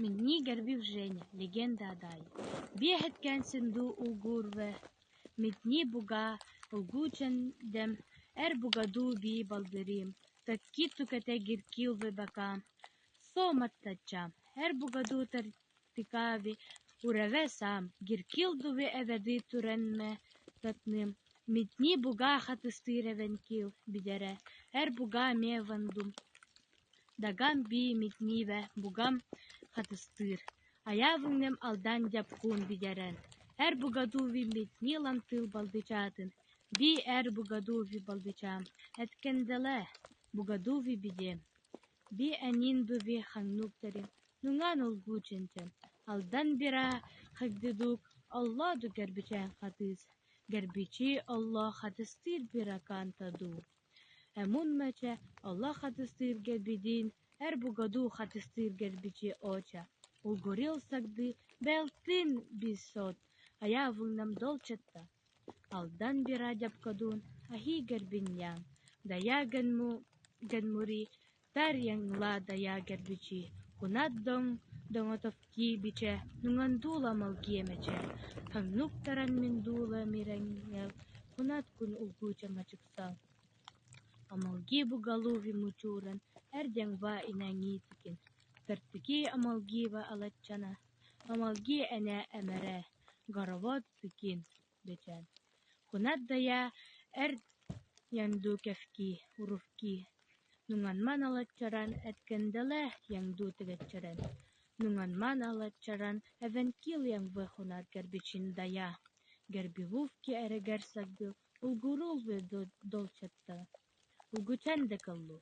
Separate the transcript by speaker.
Speaker 1: Минни гэрбив Женя, легенда о Дае. Биэхэткээн синду улгуурвэ, митни буга улгуучэндэм, эр бугаду би балдырыым, такки тукэтэ гиркилвэ бакаам, со маттаччаам, эр бугаду тартикаави урэвэ саам, гиркил дуви эвэды турэнмэ татныым, митни бугаа хатыстыыр эвэнкил бидэрэ, эр бугаа ме вандум, дагам би митнивэ бугам хатыстыыр, Айаавыҥным Алдан дьапкуун бидэрэн, эр бугадууви митни лантыыл балдычаатын, би эр бугадууви балдычаам, эткэндэлэ, бугадууви бидиэм, би энин буви хаҥнууктарим, нуҥаан улгуучэнчэм, Алдан бираа хагдыдуук, оллооду гэрбичээн хатыыс, гэрбичи оллоо хатыстыыр биракаан тадуу, Эмун мэчэ оллоо хатыстыыр гэрбидиин, эр бугадуу хатыстыыр гэрбичи ооча, улгурил сагдыы бэлтин бисот, айаавыҥнам долчатта, Алдан бираа дьапкадуун, аһии гэрбиньяаҥ, дайаа гэнмури, тар яҥла дайаа гэрбичи, хунат доҥ доҥотовки бичэ, нуҥандуула малгиэмэчэ, хаҥнууктаран миндуула мирэҥэл, хунат кун улгууча мачыксал, Амалги бугалууви мучууран эр дьаҥва инэҥиитикин, тартыки амалгива алаччана, амалги энэ эмэрэ, горовод тыкин бэчээн, хунат дайаа эр яҥду кэфки, уруфки, нуҥанман алаччаран эткэндэлэ яҥду тэгэччэрэн, нуҥанман алаччаран эвэнкил яҥвы хунат гэрбичин дайаа, гэрбивувки эрэгэр сагдыл улгуурулвы долчатта, улгучэндэкэллу.